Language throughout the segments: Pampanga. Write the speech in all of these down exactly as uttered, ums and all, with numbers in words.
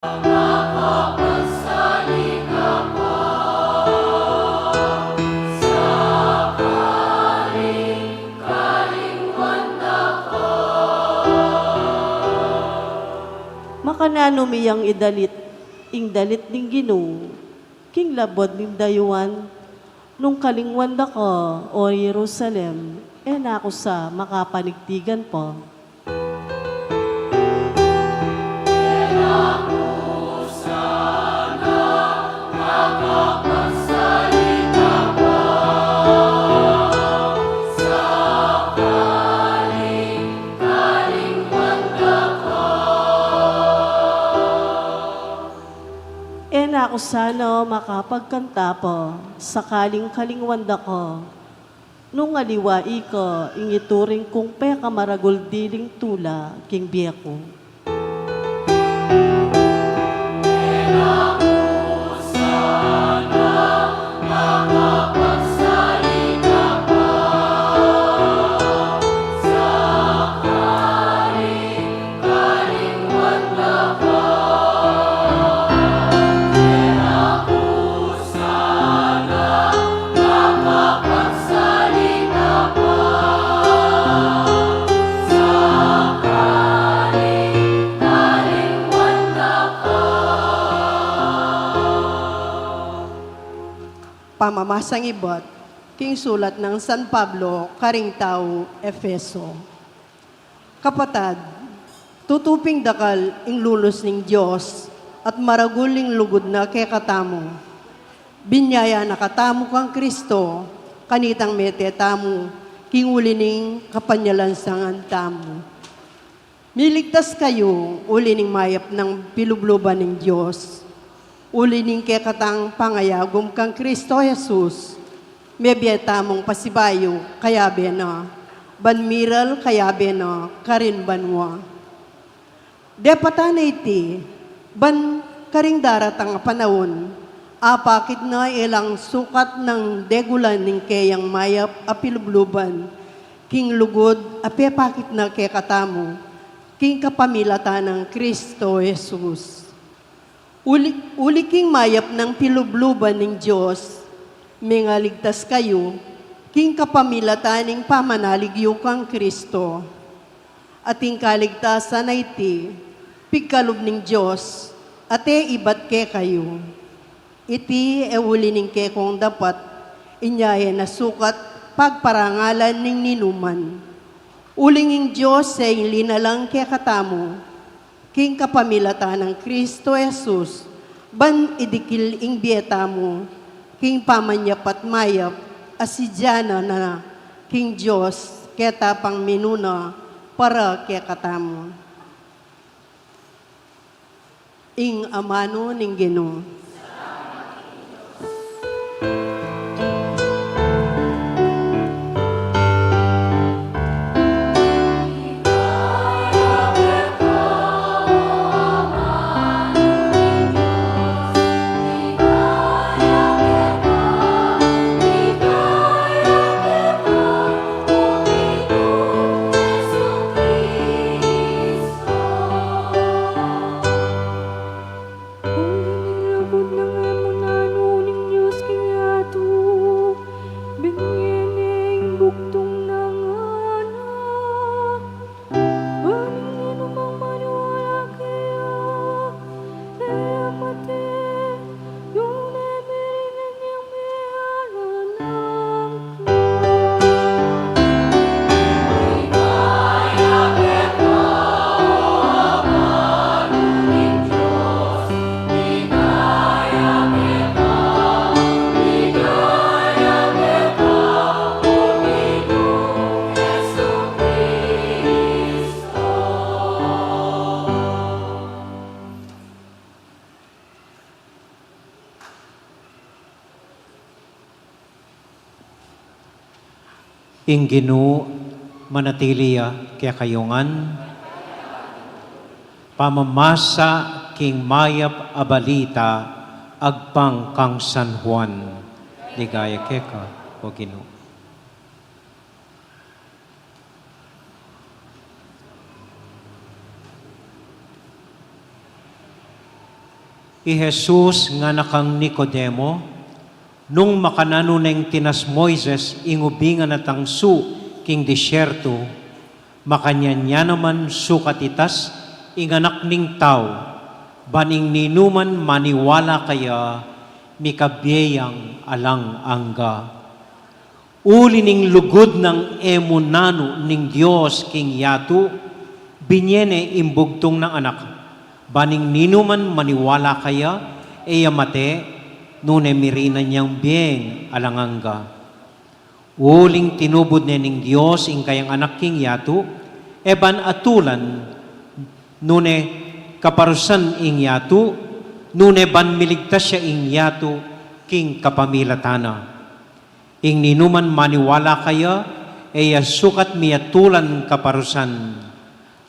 Makananu mi yang idalit ing dalit ning Ginu king labud ning dayuan? Nung kalingwan da ka, O Jerusalem, e na ku sa makapanigtigan pa. E na ku sana makapagkanta pa, sakaling kalingwan da ka. Nung aliwa ika ing ituring kung pekamaragul diling tula king bie ku. Pamamasang ibat king sulat nang San Pablo karing tau Efeso. Kapatad, tutu ping dakal ing lunus ning Dios at maragul ing lugud na kekatamu. Binyaya na katamu kang Kristo, kanitang mete tamu king uli ning kapanyalansangan tamu. Miligtas kayu uli ning mayap nang pilubluban ning Dios. Uli ning kekatang pangayagum kang Kristo Jesus, mebie tamung pasibayu kayabe na, ban miral kayabe na karin banua. Depatan na iti, ban karing daratang a panaun, apakit na ilang sukat nang degulan ning keyang mayap a pilubluban, king lugud a pepakit na kekatamu, king kapamilatan nang Kristo Jesus. Uli, uli king mayap nang pilubluban ning Dios, mengaligtas kayu, king kapamilatan ning pamanalig yu kang Kristo. At ing kaligtasan a iti, pigkalub ning Dios, at e ibat kekayu. Iti e uli ning kekong dapat, inya e na sukat pagparangalan ning ninuman. Uling ing Dios e ing linalang kekatamu, king kapamilatan nang Kristo Jesus, ban idikil ing bie tamu, king pamanyap at mayap, a sidyanan na king Dios, keta pang minuna, para kekatamu. Ing amanu ning Ginu. Uling ing lugud nang e munanu ning Dios king yatu, binie ne ing bugtung nang Anak. Ban ing ninumang maniwala keya, e ya mate, nune miringan yang meanan angga. Ing Ginu manatili ya kekayu ngan. Pamamasa king mayap a balita agpang kang San Juan. Ligaya keka, O Ginu. I Jesus ngana kang Nicodemo, nung makananu neng tinas Moises ing ubing a natangsu king disyertu, makanyan ya naman sukat itas ing Anak ning Tau, ban ing ninuman maniwala kaya, mikabie yang alang angga. Uli ning lugud nang e mu nanu ning Dios king yatu, binie ne ing bugtung nang Anak, ban ing ninuman maniwala kaya, e ya mate, nune mirinan yang bieng alang angga. Uling tinubud ne ning Dios ing kayang Anak king yatu, e ban atulan, nune kaparusan ing yatu, nune ban miligtas ya ing yatu king kapamilatan na. Ing ninuman maniwala kaya, e ya sukat miatulan kaparusan.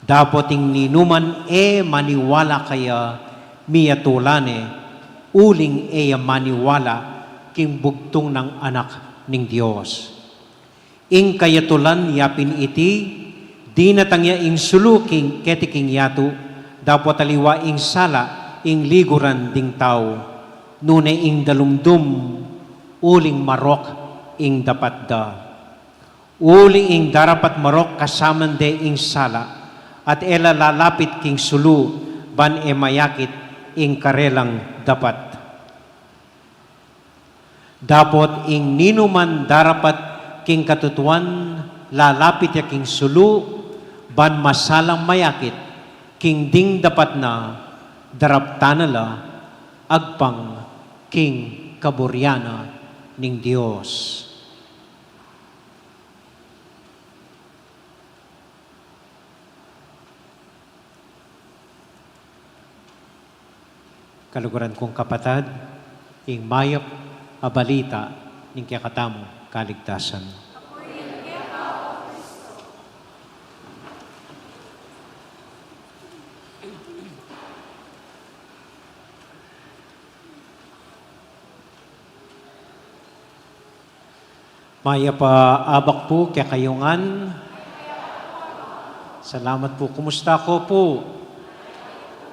Dapot ing ninuman e maniwala kaya, miatulan ne, uling e ya maniwala king bugtung nang Anak ning Dios. Ing kayatulan ya pin iti, dinatang ya ing sulu king keti king yatu, dapot aliwa ing sala ing liguran ding tau, nune ing dalumdum uling marok ing dapat da. Uli ing darapat marok kasaman de ing sala, at e la lalapit king sulu, ban e mayakit ing karelang dapat. Dapot ing ninuman darapat king katutuan lalapit ya king sulu, ban masalang mayakit king ding dapat na, daraptan na la agpang king kaburian na ning Dios. Kaluguran kung kapatad, ing mayap a balita ning kekatamung kaligtasan. Mayap a abak pu kekayu ngan. Salamat pu. Kumusta ko pu?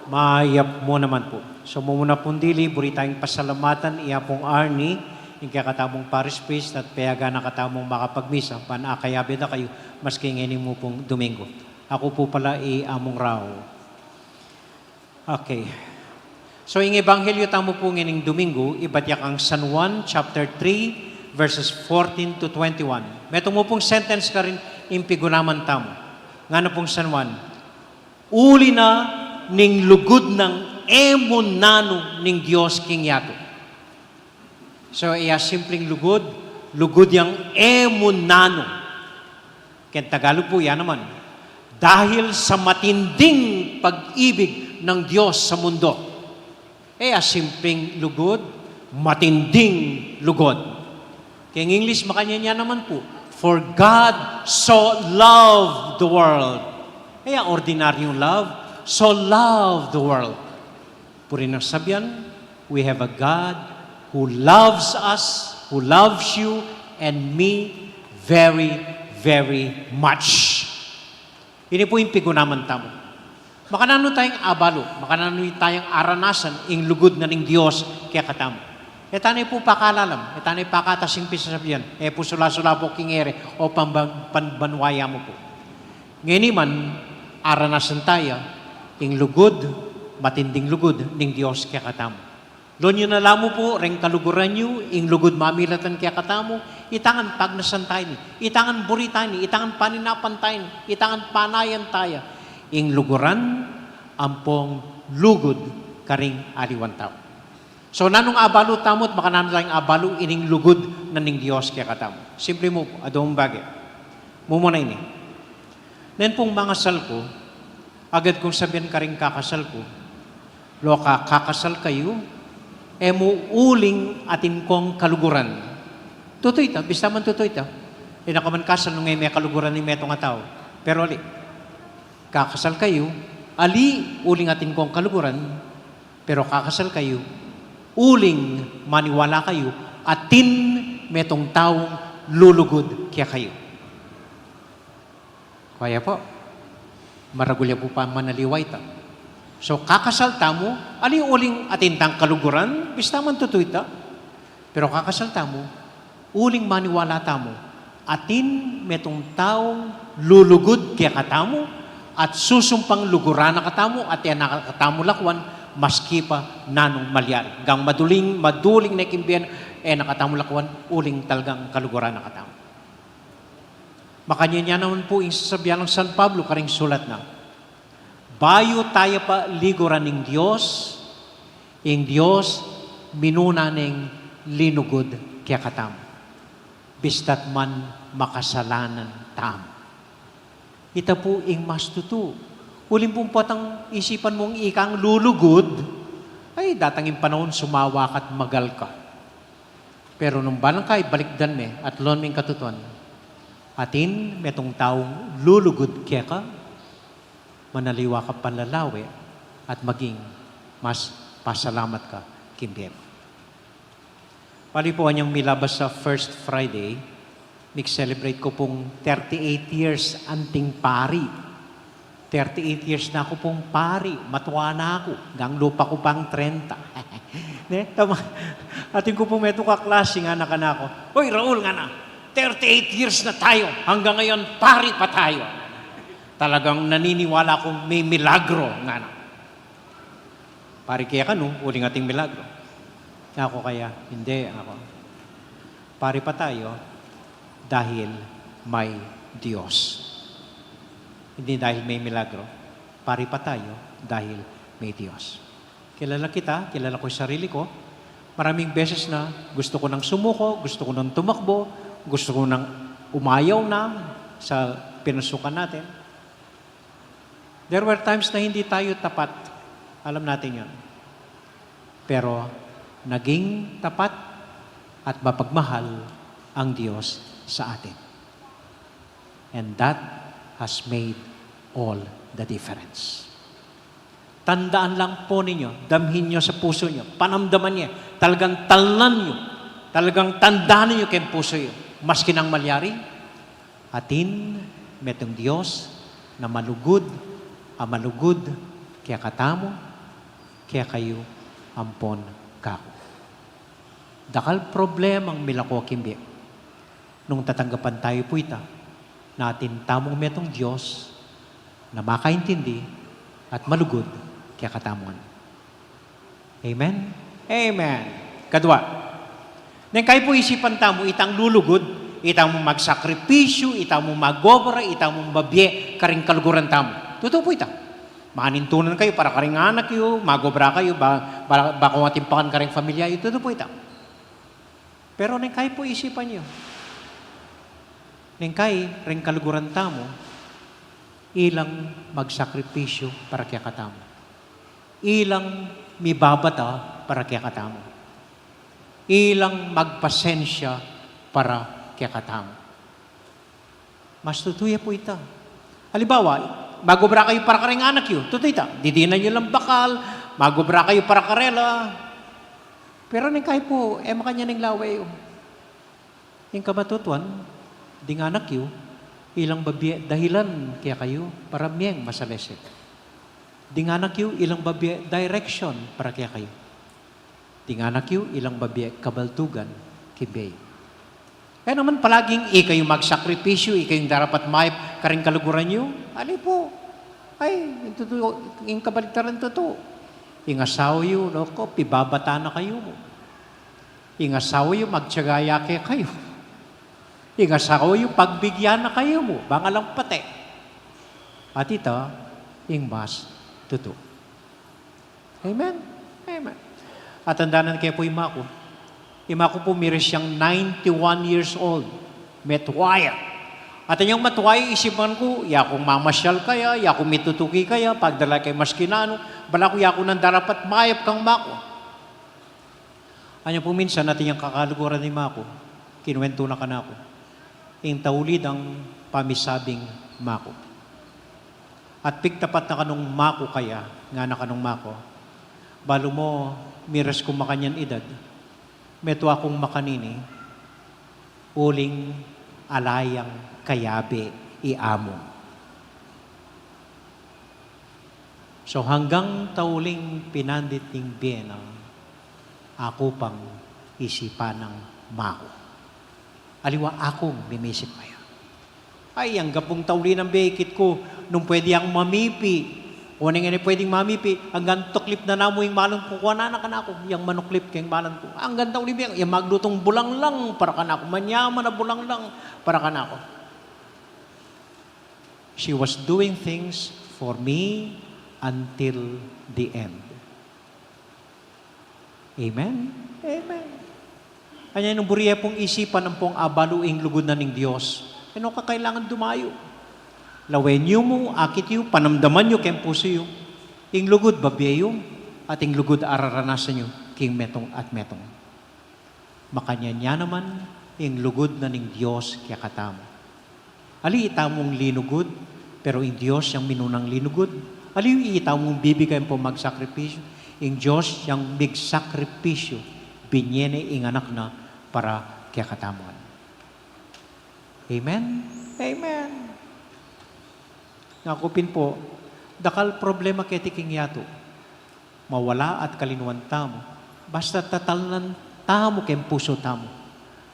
Mayap mu naman pu. So, mumuna pung dili, buri tayung pasalamatan i Apung Arnie, ing kekatamung parish priest, at payagan na katamung makapagmisa, ban akayabe da kayu, maski ngeni mu pung Domingo. Aku pu pala i Among Rao. Okay. So, ing ebanghelyo tamu pu ngening Domingo, ibat ya kang San Juan chapter three, verses fourteen to twenty-one. Metung mu pung sentence karin ing pigunaman tamu. Ngana pung San Juan, uli na ning lugud nang e mu nanu ning Dios king yatu. So, e ya simpleng lugud, lugud yang e mu nanu. Ken Tagalog pu, ya naman. Dahil sa matinding pag-ibig ng Diyos sa mundo. E ya simpleng lugud, matinding lugud. King English, makanyan ya naman pu, "For God so loved the world." E ya ordinaryong love, so loved the world. Puri nang sabyan, we have a God who loves us, who loves you and me very, very much. Ini pu ing pigunaman tamu. Makananu tayang abalu, makananu tayang aranasan ing lugud na ning Dios kekatamu. E tane pu pakalalam, e tane pakatas ing pisasabyan, e pu sula-sula pu king ere o pamban-, pambanua ya mu pu. Ngeni man, aranasan taya ing lugud, matinding lugud ning Dios kekatamu. Loan yu na la mu pu reng kaluguran yu, ing lugud mamilatan kekatamu, itangan pagnasan taya ni, itangan buri taya ni, itangan paninapan taya ni, itangan panayan taya ing luguran ampong lugud karing aliwan tau. So, nanung abalu tamu at makananu tayang abalu ining lugud na ning Dios kekatamu? Simple mu pu, adwang bage. Mumuna ini. Nen pung mangasal ku, agad kung sabyan karing kakasal ku, "Loka, kakasal kayu, e mu uling atin kong kaluguran." Tutu ita, bista man tutu ita. E na ka man kasal nung e me kaluguran ing metung a tau. Pero ali, kakasal kayu, ali uling atin kong kaluguran, pero kakasal kayu, uling maniwala kayu, atin metung taung lulugud kekayu. Kaya pu, maragul ya pu pamanaliwa ita. So, kakasal tamu, ali uling atin tang kaluguran, bista man tutu ita. Pero kakasal tamu, uling maniwala tamu, atin metung taung lulugud kekatamu, at susumpang luguran na katamu, at e na katamu lakwan, maski pa nanung malyari. Gang maduling, maduling ne king bie, e na katamu lakwan, uling talagang kaluguran na katamu. Makanyan ya naman pu ing sasabian nang San Pablo karing sulat na, bayu taya pa liguran ning Dios, ing Dios minuna neng linugud kekatamu. Bista't man makasalanan tamu. Ita pu ing mas tutu. Uling pung potang isipan mung ikang lulugud, ay, datang ing panaun sumawa ka't magal ka. Pero nung balang ka ibalikdan me at lon ming katutuan, atin metung taung lulugud keka, manaliwa ka panlalawe at maging mas pasalamat ka king bie mu. Pali pu anyang milabas sa First Friday, mig-celebrate ku pung thirty-eight years anting pari. Thirty-eight years na ku pung pari, matua na ku, gang lupa ku pang trenta. Ne? Tama. Atin ku pung metung kaklasi ngana kanaku, "Oy, Raul," ngana, "thirty-eight years na tayo, hanggang ngayon, pari pa tayo." Talagang naniniwala kung may milagro, ngana. Pari kaya kanu, uling ating milagro. Aku kaya, hindi, aku. Pari pa tayo dahil may Diyos. Hindi dahil may milagro. Pari pa tayo dahil may Diyos. Kilala kita, kilala ko yung sarili ko. Maraming beses na gusto ko nang sumuko, gusto ko nang tumakbo, gusto ko nang umayaw na sa pinasukan natin. There were times na hindi tayo tapat. Alam natin yon. Pero naging tapat at mapagmahal ang Diyos sa atin. And that has made all the difference. Tandaan lang po ninyo, damhin nyo sa puso nyo, panamdaman niya, talagang talnan nyo, talagang tandaan nyo keng puso nyo. Maski nang malyari, atin metung Dios na malugud, a malugud kekatamu, kekayu ampon kaku. Dakal problemang milako king bie nung tatanggapan tayo pu ita, na atin tamung metung Dios na makaintindi at malugud kekatamu. Amen? Amen. Kadua, neng kayi pu isipan tamu, itang lulugud, ita mung magsakripisyu, ita mung magobra, ita mung babie karing kaluguran tamu. Tutu pu ita. Manintunan kayu para karing anak yu, magobra kayu, ba, ba, ba kung atin pakan karing pamilya yu, tutu pu ita. Pero neng kayi pu isipan yu, neng kayi ring kaluguran tamu, ilang magsakripisyu para kekatamu. Ilang mibabata para kekatamu. Ilang magpasensya para kekatamu. Mas tutu ya pu ita. Halimbawa, magobra kayu para karing anak yu. Tutu ita, didinan yu lang bakal, magobra kayu para karela. Pero neng kayi pu, e makanyan ing lawe yu. Ing kamatutuan, ding anak yu, ilang babie dahilan kekayu para miyeng masalese. Ding anak yu, ilang babie direction para kekayu. Ding anak yu, ilang babie kabaldugan king bie. Kaya naman palaging ikayu magsakripisyu, ikayung darapat mayap karing kaluguran yu. Ali pu, ay, ing tutu, ing kabaliktaran tutu. Ing asawa yu, loko, pibabata na kayu mu. Ing asawa yu, magtiyaga ya kekayu. Ing asawa yu, pagbigyan na kayu mu, bang alang pate. At ita, ing mas tutu. Amen? Amen. Atandanan ke pu i maku. I maku pu miris yang ninety-one years old. Metua ya. At anyang matua ya, isipan ku, ya kung mamasyal kaya, ya kung mitutuki kaya, pagdala kaya maski nanu, balaku ya ku nang darapat mayap kang maku. Anya pu minsan atin yang kakaluguran i maku, kinuwentu na kanaku ing taulidang pamisabing maku. At pigtapat na kanung maku kaya, ngana kanung maku, balu mu, miras ku makanyan idad, metua kung makanini, uling ala yang kayabe i amung. So, hanggang tauling pinandit ning bie na, aku pang isipan nang maku. Aliwa akung mimisip kaya. Ay, anggang pung tauli nang bie, ikit ku, nung pwede yang mamipi. O nung e ne pwedeng mamipi, anggang tuklip na namu ing malan ku, kuanan na kanaku, yang manuklip keng malan ku. Anggang tauli bie, yang maglutung bulanglang para kanaku, manyaman a bulanglang para kanaku. She was doing things for me until the end. Amen? Amen. Anya nung buri ye pung isipan ampong abalu ing lugud na ning Dios, e no kakailangan dumayu. Lawen yu mu, akit yu, panamdaman yu keng pusu yu, ing lugud babie yu, at ing lugud araranasan yu king metung at metung. Makanyan ya naman ing lugud na ning Dios kekatamu. Ali itamung linugud, pero ing Dios yang minunang linugud. Ali itamung bibie keng pamagsakripisyu, ing Dios yang migsakripisyu, binie ne ing anak na para kekatamu. Amen? Amen. Ngaku pin pu, dakal problema keti king yatu. Mawala at kalinuan tamu, basta tatalnan tamu keng pusu tamu,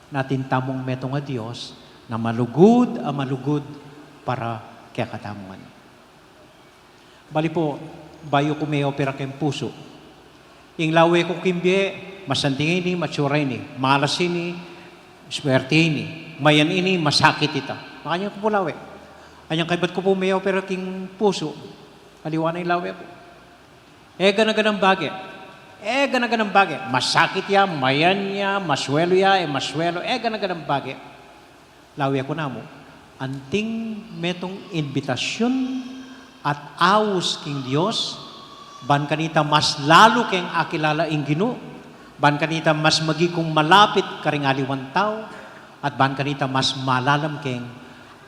na atin tamung metung a Dios na malugud a malugud para kekatamu ngan. Bali pu, bayu ku me-opera keng pusu, ing lawe ku king bie, masanting ini, matsura ini, malas ini, swerte ini, mayan ini, masakit ita. Makanyan ku pu lawe. Anyang kaybat ku pu me-opera king pusu, aliwa na ing lawe ku. E gana-ganang bage. E gana-ganang bage. Masakit ya, mayan ya, maswelu ya, e maswelu, e gana-ganang bage. Lawe ku namu, anting metung imbitasyun at aus king Dios, ban kanita mas lalu keng akilala ing Ginu, ban kanita mas maging malapit karing aliwang tau, at ban kanita mas malalam keng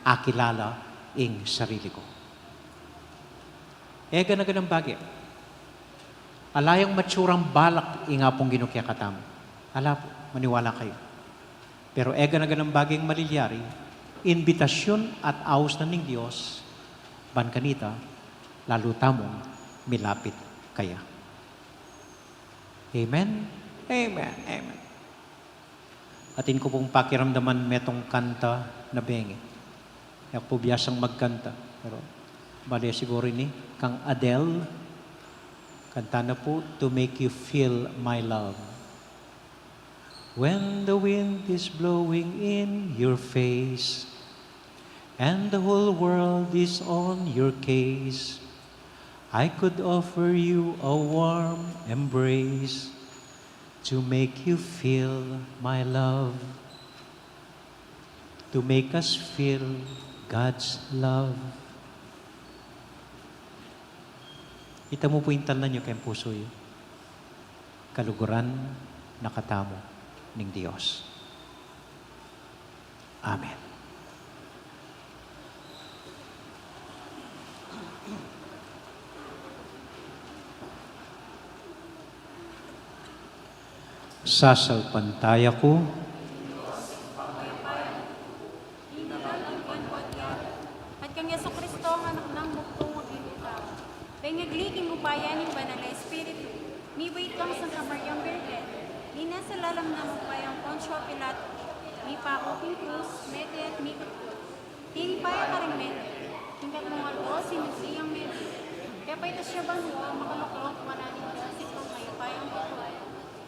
akilala ing sarili ku. E gana-ganang bage. Ala yang matsurang balak ing Apung Ginu kekatamu. Ala pu, maniwala kayu. Pero e gana-ganang bage ing malilyari, imbitasyun at aus na ning Dios, ban kanita, lalu tamung milapit kaya. Amen? Amen. Amen. Atin ku pung pakiramdaman metung kanta na bengi. E ku pu biasang magkanta, pero bale siguru ini, kang Adele, kanta na pu, To Make You Feel My Love. When the wind is blowing in your face, and the whole world is on your case, I could offer you a warm embrace to make you feel my love, to make us feel God's love. Itamu pu ing talnan yu keng pusu yu. Kaluguran na katamu ning Dios. Amen. Sasalpantaya ku. At kang Jesucristo, ang Anak nang Bugtung a Ginung Tau. Pengagli king upaya ning Banal a Espiritu, mibait kang Santa Mariang Birhen, minasa lalam nang upayang Poncio Pilato, mipaku king krus, mete at mikutkut. Tinupaya karing mete, king katlung aldo sinubli yang mete. Pepaitas ya banua, makaluklok wanan ning Dios Ibpang mayupayang tutu.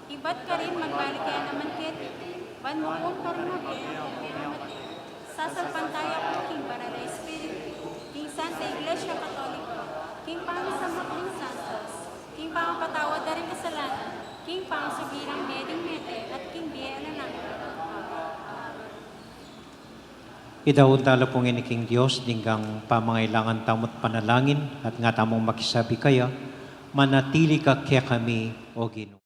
Ibat karin magbalik ya naman keti, ban mukun karing mabie ampong meramate. Sasalpantaya ku king Banal a Espiritu, king Santa Iglesia Katolika, king pangasamak ning santos, king pangapatawad da ring kasalanan, king pangasubli ring mie ding mete, at king bie alang angga. Amen. Idaun tala pu ngeni king Dios ding pamangailangan tamu't panalangin, at nga tamung makisabi kaya, Manatili ka kekami, O Ginu.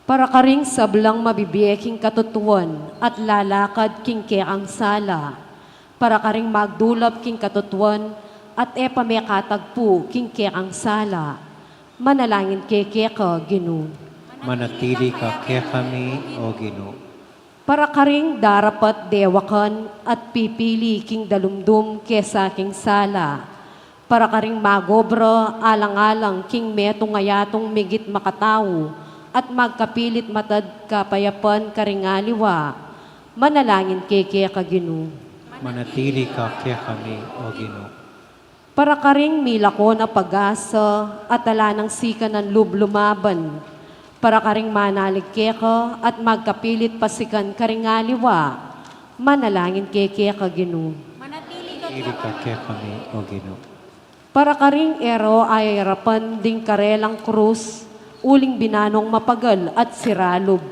Para karing sablang mabibie king katutuan at lalakad king kekang sala. Para karing magdulap king katutuan at e pa mekatagpu king kekang sala. Manalangin ke keka, Ginu. Manatili ka kekami, O Ginu. Para karing darapat dewakan at pipili king dalumdum kesa king sala. Para karing magobra alang-alang king metung a yatung migit makatau at magkapilit matad kapayapan karing aliwa. Manalangin keke ka, Ginu. Manatili ka kekami, O Ginu. Para karing milako na pag-asa at ala nang sikanan lub lumaban. Para karing manalig keka at magkapilit pasikan karing aliwa. Manalangin keke ka, Ginu. Manatili ka kekami, O Ginu. Para karing e ra ayarapan ding karelang krus, uling binanong mapagal at sira lub.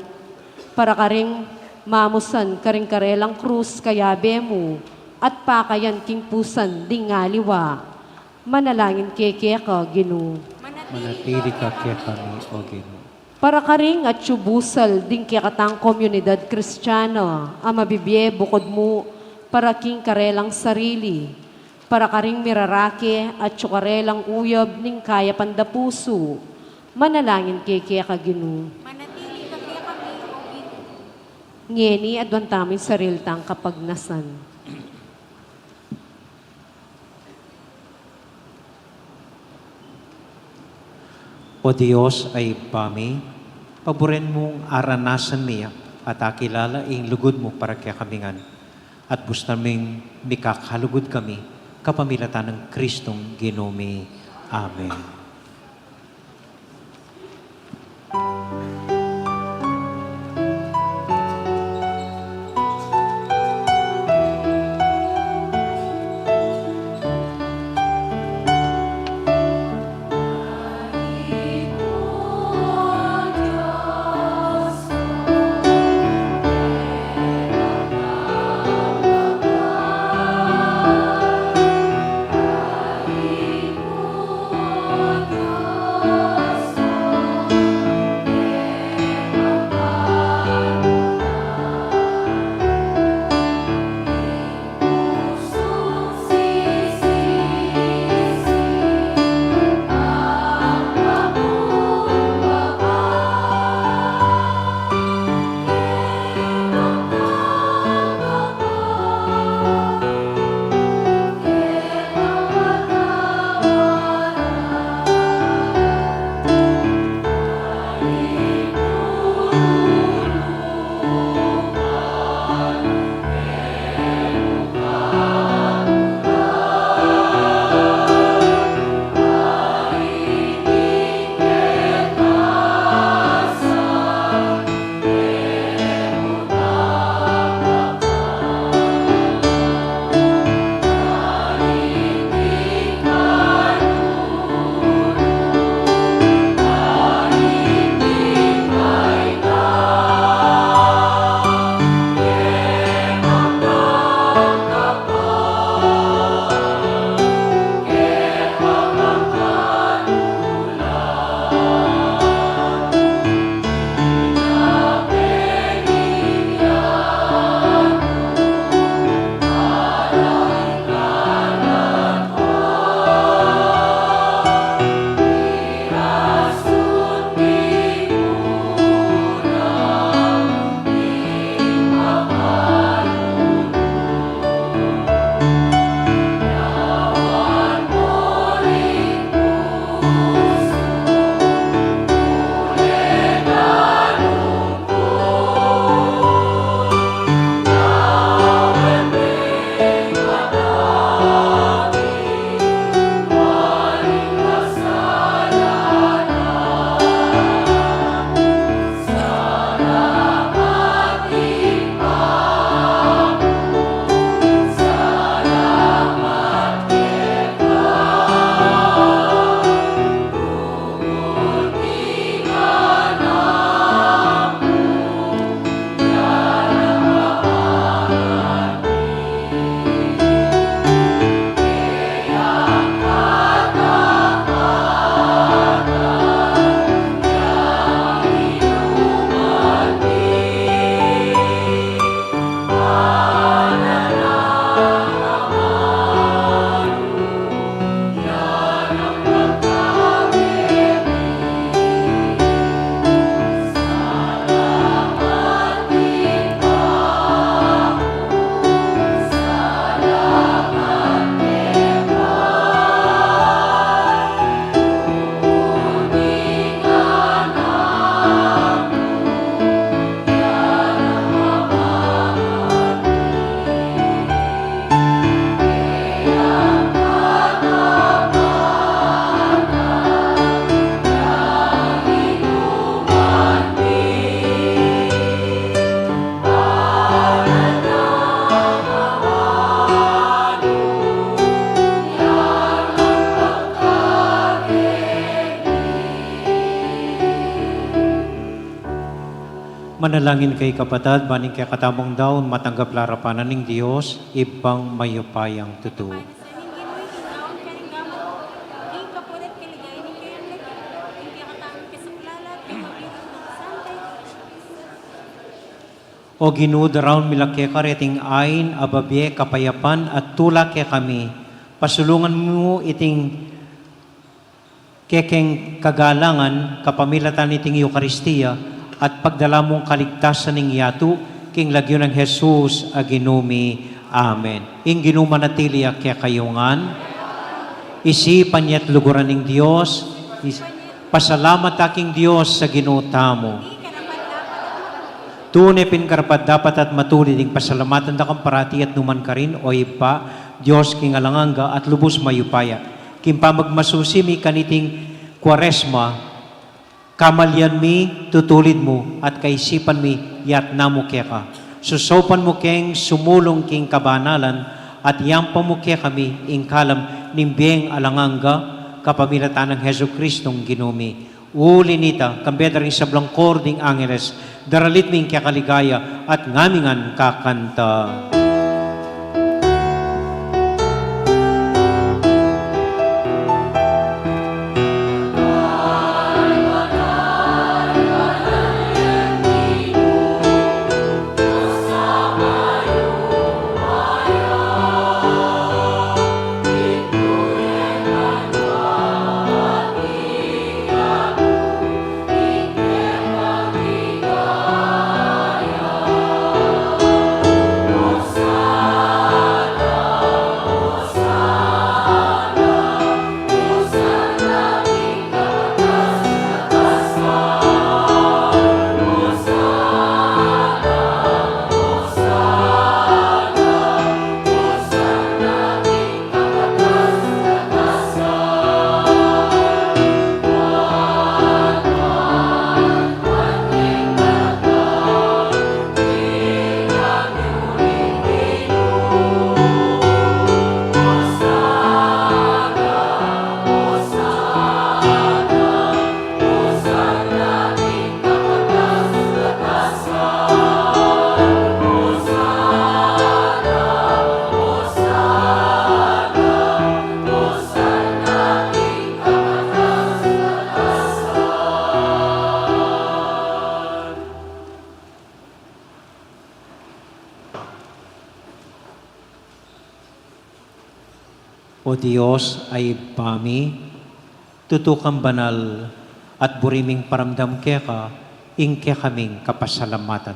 Para karing mamusan karing karelang krus kayabe mu, at pakayan king pusan ding aliwa. Manalangin keke ka, Ginu. Manatili ka kekami, O Ginu. Para karing atyu busal ding kekatang komunidad Kristiana a mabibie bukud mu para king karelang sarili, para karing mirarake atyu karelang uyab ning kayapan da pusu, manalangin keke ka, Ginu. Manatili ka kekami, O Ginu. Ngeni, aduan tamu ing sarili tang kapagnasan. O Dios a Ibpa mi, paburen mung aranasan mi ya at akilala ing lugud mu para kekami ngan, at busta ming mikakalugud kami kapamilatan nang Kristong Ginu mi. Amen. Manalangin kayu, kapatad, ban ing kekatamung daun matanggap la arapan na ning Dios, Ibpang mayupayang tutu. O Ginu, daraun mi la keka reting ain a babie kapayapan at tula kekami. Pasulungan mu iting kekeng kagalangan kapamilatan niting Eukaristia at pagdala mung kaligtasan ning yatu, king lagyu nang Jesus a Ginu mi. Amen. Ing Ginu manatili ya kekayu ngan. Isipan ya't luguran ning Dios. Is- Pasalamat ta king Dios a Ginu tamu. Tune pin karapat-dapat at matulid ing pasalamatan da kang parati at numan karin, o Ibpa, Dios king alang angga at lubus mayupaya. King pamagmasusi mi kaniting Kuaresma, kamalian mi tutulid mu at kaisipan mi yatna mu keka. Susaupan mu keng sumulung king kabanalan at yampa mu kekami ing kalam ning bie alang angga kapamilatan nang Jesucristong Ginu mi. Uli nita, kambe da ring sablang koro ding angeles, daralit mi ing kekaligaya at ngamingan kakanta. O Dios a Ibpa mi, tutu kang banal at buri ming paramdam keka ing kekaming kapasalamatan.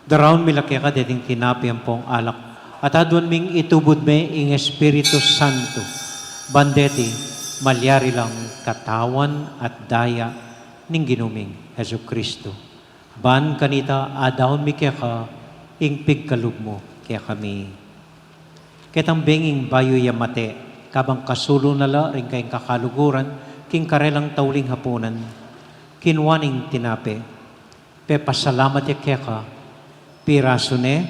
Daraun mi la keka deting tinape ampong alak at aduan ming itubud me ing Espiritu Santo, ban deti malyari lang katawan at daya ning Ginu ming Jesucristo. Ban kanita adaun mi keka ing pigkalub mu kekami. Ketang benging bayu ya mate, kabang kasulu na la ring kayang kakaluguran king karelang tauling hapunan, kinua ne ing tinape, pepasalamat ya keka, pirasu ne,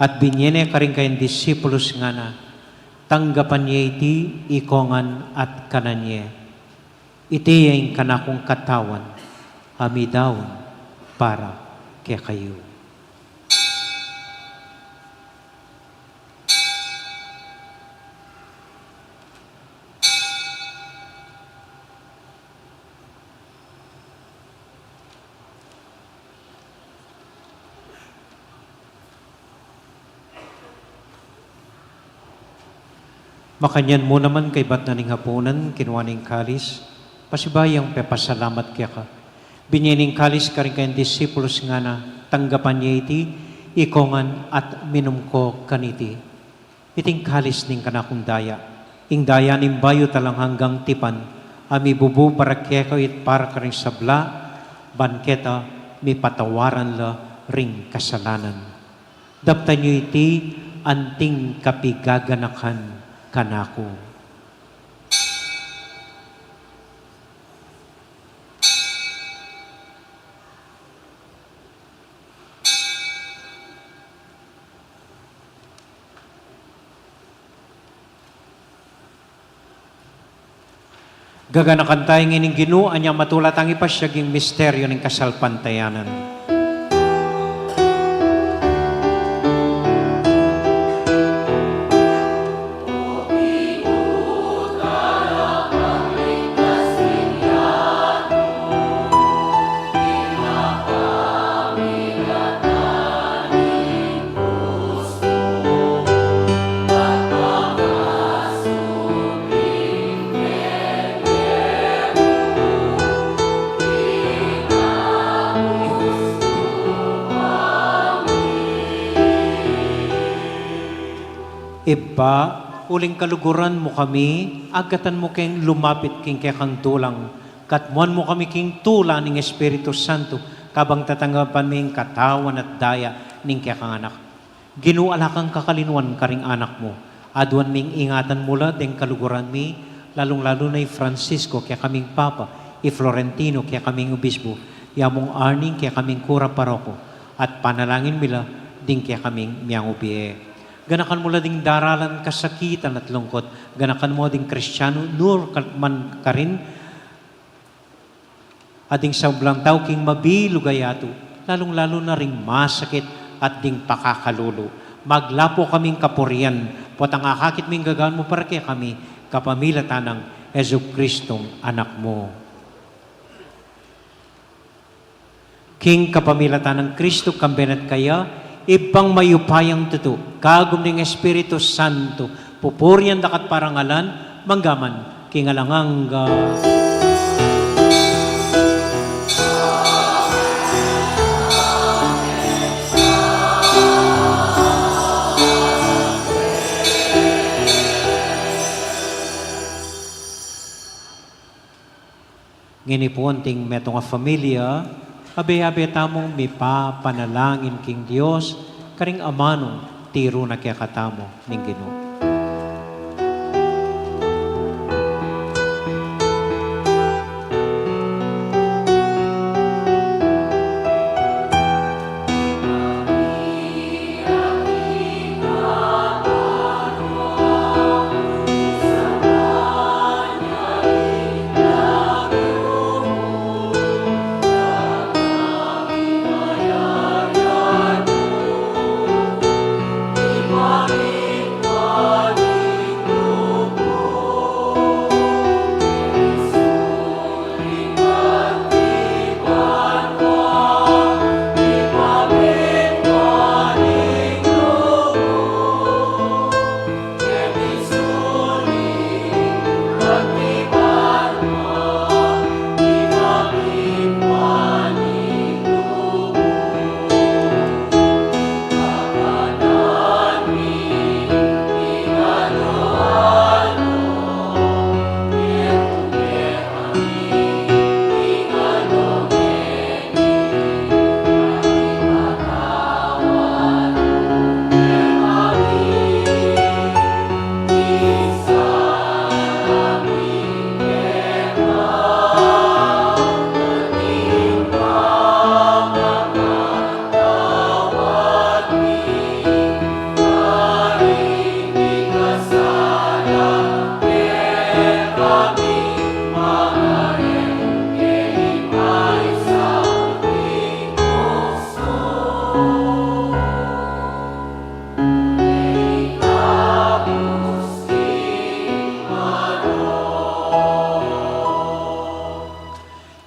at binie ne karing kayang disipulus, ngana, tanggapan ye iti ikongan at kanan ye. Iti ya ing kanakung katawan a midaun para kekayu. Makanyan mu naman kaybat na ning hapunan, kinua ne ing kalis, pasibayu yang pepasalamat keka. Binie ne ing kalis karing kayang disipulus, ngana, tanggapan ye iti ikongan at minum ko kaniti. Iti ing kalis ning kanakung daya, ing daya ning bayu at alang anggang tipan, a mibubu para kekayu at para karing sabla, ban keta mipatawaran la ring kasalanan. Daptan yu iti anting kapigaganakan kanaku. Gaganakan taya ngening Ginu, anya matula tang ipasiag ing misteryu ning kasalpantayanan. Ibpa, uling kaluguran mu kami, agkatan mu keng lumapit king kekang dulang, katmuan mu kami king tula ning Espiritu Santo, kabang tatanggapan mi ing katawan at daya ning kekang Anak. Ginu, ala kang kakalinuan karing anak mu. Aduan ming ingatan mu la deng kaluguran mi, lalung-lalu na i Francisco, kekaming Papa, i Florentino, kekaming Obispo, i Among Arnie, kekaming Kura Paroko, at panalangin mi la ding kekaming miangubi. Ganakan mu la ding daralan kasakitan at lungkot, ganakan mu ding Kristiano, nur ka-, man karin, at ding sablang tau king mabilug a yatu, lalung-lalu na ring masakit at ding pakakalulu. Maglapu kaming kapurian, potang akakit ming gagawan mu para kekami, kapamilatan nang Jesucristong Anak mu. King kapamilatan nang Kristo, kambe na at kaya, Ibpang mayupayang tutu, kagum ning Espiritu Santo, pupurian da ka at parangalan, mangga man king alang angga. Ngeni pu anting metung a familia, abe-abe tamung mipapanalangin king Dios, karing amanung tiru na kekatamu ning Ginu.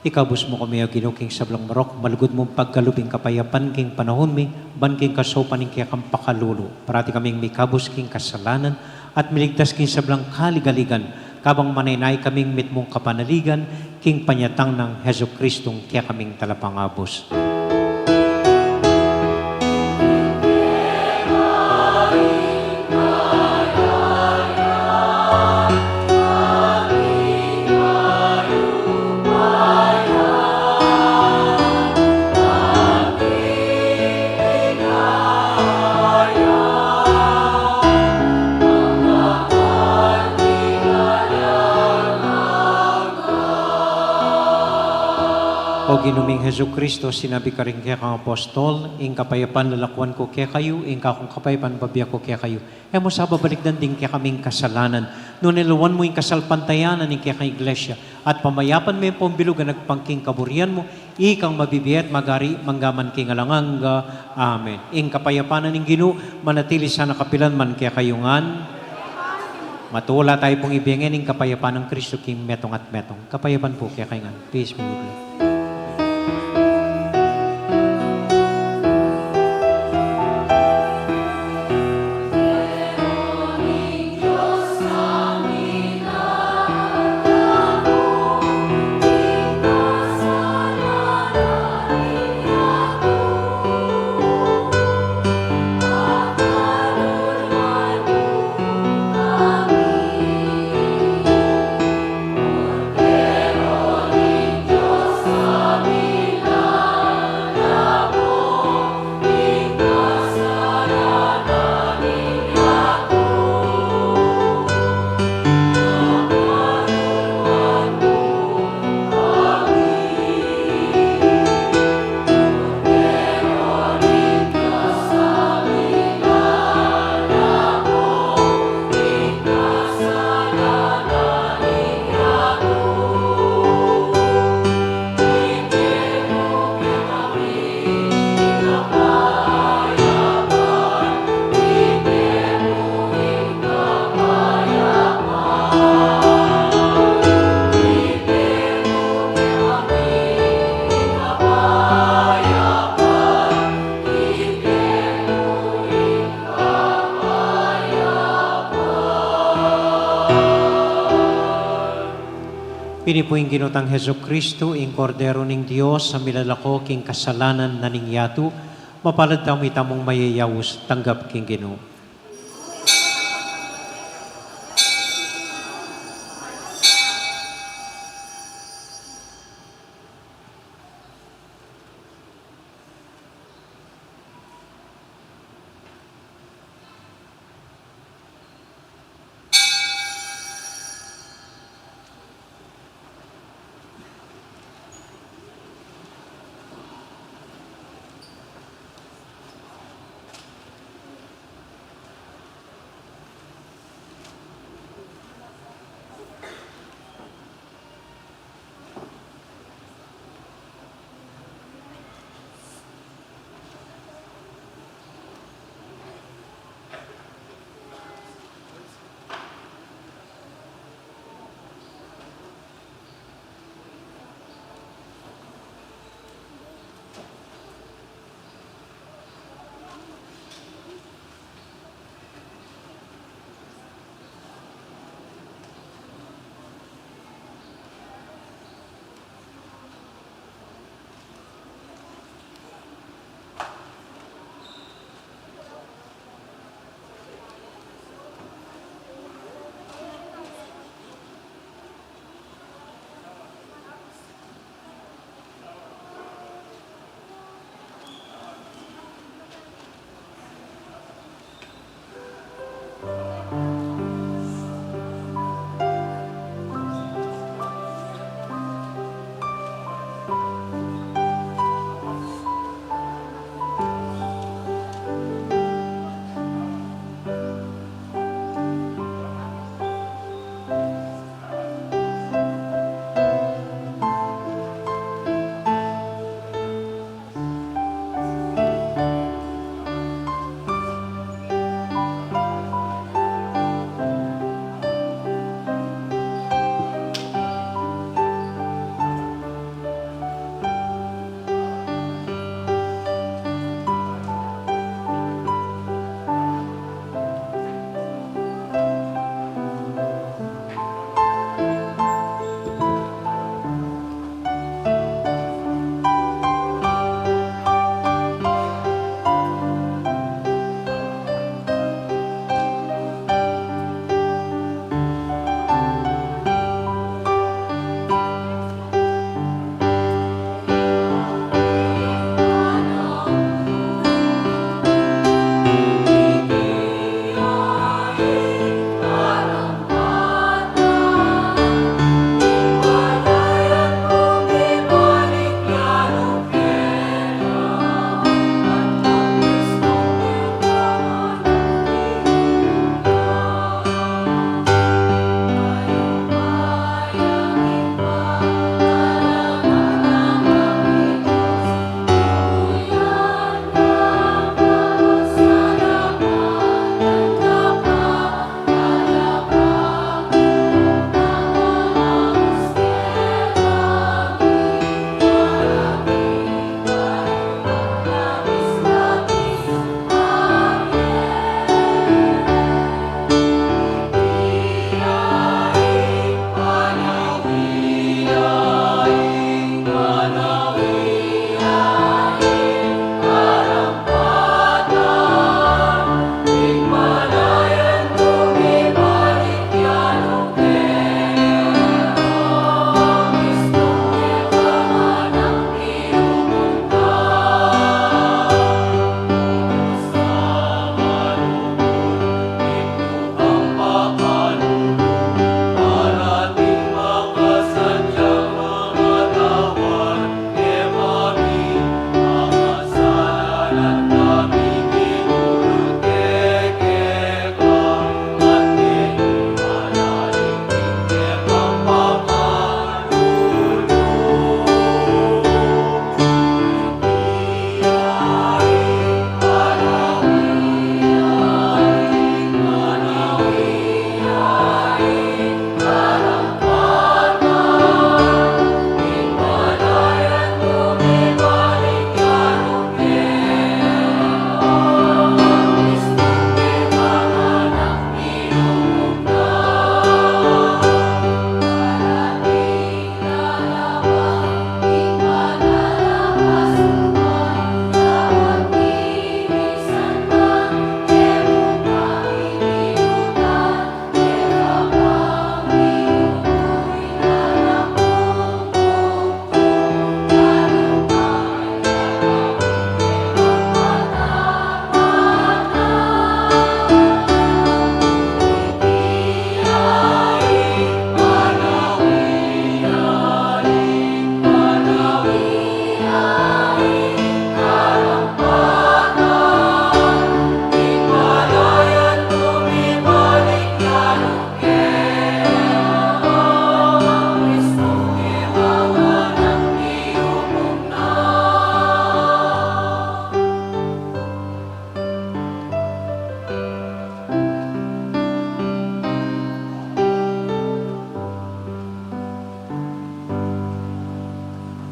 Ikabus mu kami, O Ginu, king sablang marok, malugud mung pagkalub ing kapayapan king panaun mi, ban king kasaupan ning kekang pakalulu. Parati kaming mikabus king kasalanan, at miligtas king sablang kaligaligan, kabang manaynay kaming mitmung kapanaligan, king panyatang nang Jesucristong kekaming Talapangabus. O Ginu ming Jesucristo, sinabi karing kekang apostol, ing kapayapan lalakuan ku kekayu, ing kakung kapayapan bibie ku kekayu. E mu sa babalikdan ding kekaming kasalanan, nune lawan mu ing kasalpantayanan ning kekang Iglesia, at pamayapan me ing pambilug a agpang king kaburian mu, ikang mabibie at magari mangga man king alang angga. Amen. Ing kapayapan na ning Ginu manatili sana kapilan man kekayu ngan. Matula tayu pung ibie ngan ing kapayapan nang Kristo king metung at metung. Kapayapan pu kekayu ngan. Peace be with you. Ini pu ing Ginu tang Jesucristo, ing Kordero ning Dios, a milalako king kasalanan na ning yatu. Mapalad tamu, itamung mayayaus, tanggap king Ginu.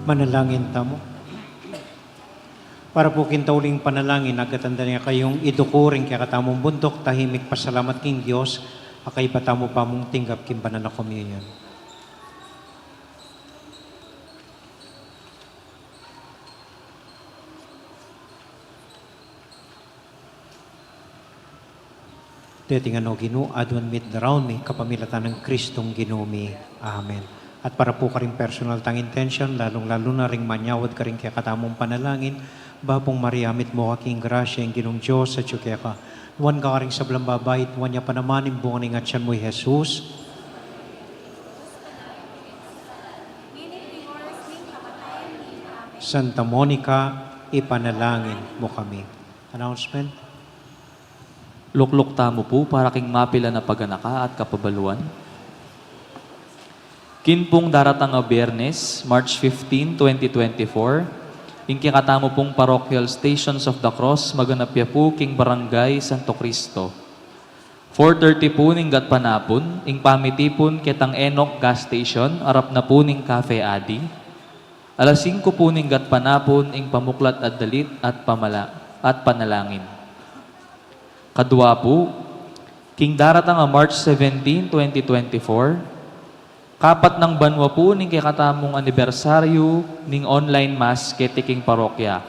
Manalangin tamu. Para pu king tauling panalangin, agatan da ne kayung iduku ring kekatamung buntuk, tahimik pasalamat king Dios, a kaybat tamu pa mung tinggap king banal a komunyon. Deti ngan, O Ginu, aduan mi at daraun mi kapamilatan nang Kristong Ginu mi. Amen. At para pu karing personal tang intention, lalung-lalu na ring manyawad karing kekatamung panalangin, Bapu Maria, mitmu ka king grasya, ing Ginung Dios atyu keka. Nuan ka karing sablang babai, at nuan ya pa naman ing bunga ning atyan mu, i Jesus. Santa Monica, ipanalangin mu kami. Announcement. Lukluk tamu pu para king mapilan a paganaka at kapabaluan. King pung daratang a Biyernes, March fifteen, twenty twenty-four, ing kekatamu pung Parochial Stations of the Cross maganap ya pu king Barangay Santo Cristo. Four thirty pu ning gatpanapun, ing pamitipun ketang Enoch Gas Station, arap na pu ning Cafe Adi. Alas singko pu ning gatpanapun ing pamuklat a dalit at pamala-, at panalangin. Kadua pu, king daratang a March seventeen, twenty twenty-four, kapat nang banua pu ning kekatamung anibersaryu ning online mass keti king parokya,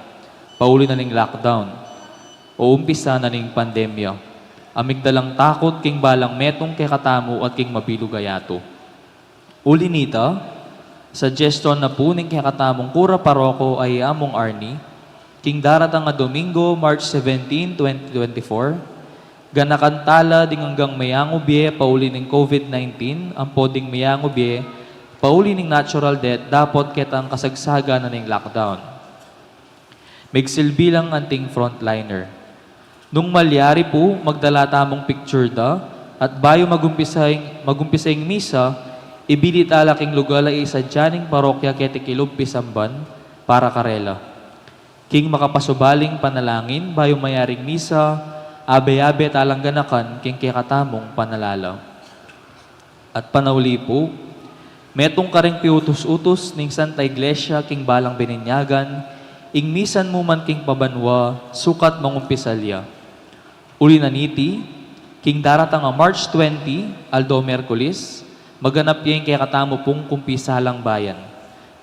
pauli na ning lockdown, o umpisa na ning pandemya, a migdalang takut king balang metung kekatamu at king mabilug a yatu. Uli nita, suggestion na pu ning kekatamung kura paroko a i Among Arnie, king daratang a Domingo, March seventeen, twenty twenty-four, ganakan tala ding anggang meyangu bie pauli ning COVID nineteen, ampo ding meyangu bie pauli ning natural death dapot ketang kasagsagan na ning lockdown. Migsilbi lang anting frontliner. Nung malyari pu, magdala tamung picture da, at bayu magumpisa ing, magumpisa ing misa, ibili tala king lugal a isadya ning parokya keti kilub pisamban para karela. King makapasubaling panalangin, bayu mayaring misa, abe-abe talang ganakan king kekatamung panalala. At panauli pu, metung karing piutus-utus ning Santa Iglesia king balang bininyagan, ing misan mu man king pabanua, sukat mangumpisal ya. Uli na niti, king daratang a March twenty, aldo Miyerkules, maganap ya ing kekatamu pung kumpisalang bayan.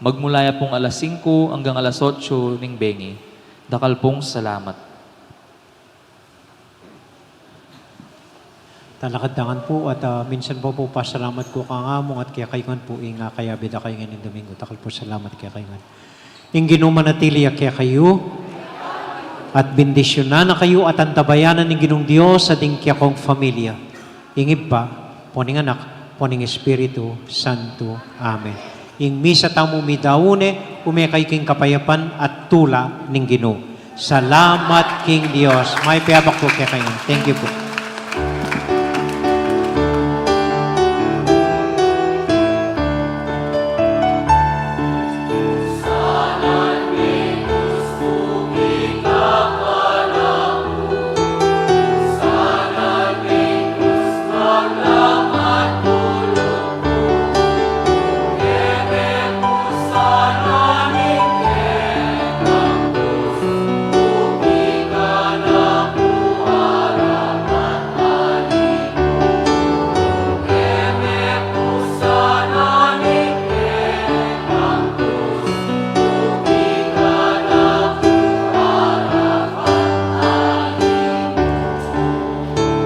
Magmula ya pung alas singko anggang alas otso ning bengi. Dakal pung salamat. Talakad da ngan pu, at, ah, minsan pa pu pasalamat ku kang Among at kekayu ngan pu, ing, ah, kayabe da kayu ngan ning Domingo. Dakal pu salamat kekayu ngan. Ing Ginu manatili ya kekayu, at bendisyunan na kayu at antabayanan ning Ginung Dios at ing kekong familia. Ing Ibpa, ampo ning Anak, ampo ning Espiritu Santo. Amen. Ing misa tamu midaun ne, ume kayu king kapayapan at tula ning Ginu. Salamat king Dios. Mayap a abak pu kekayu ngan. Thank you pu.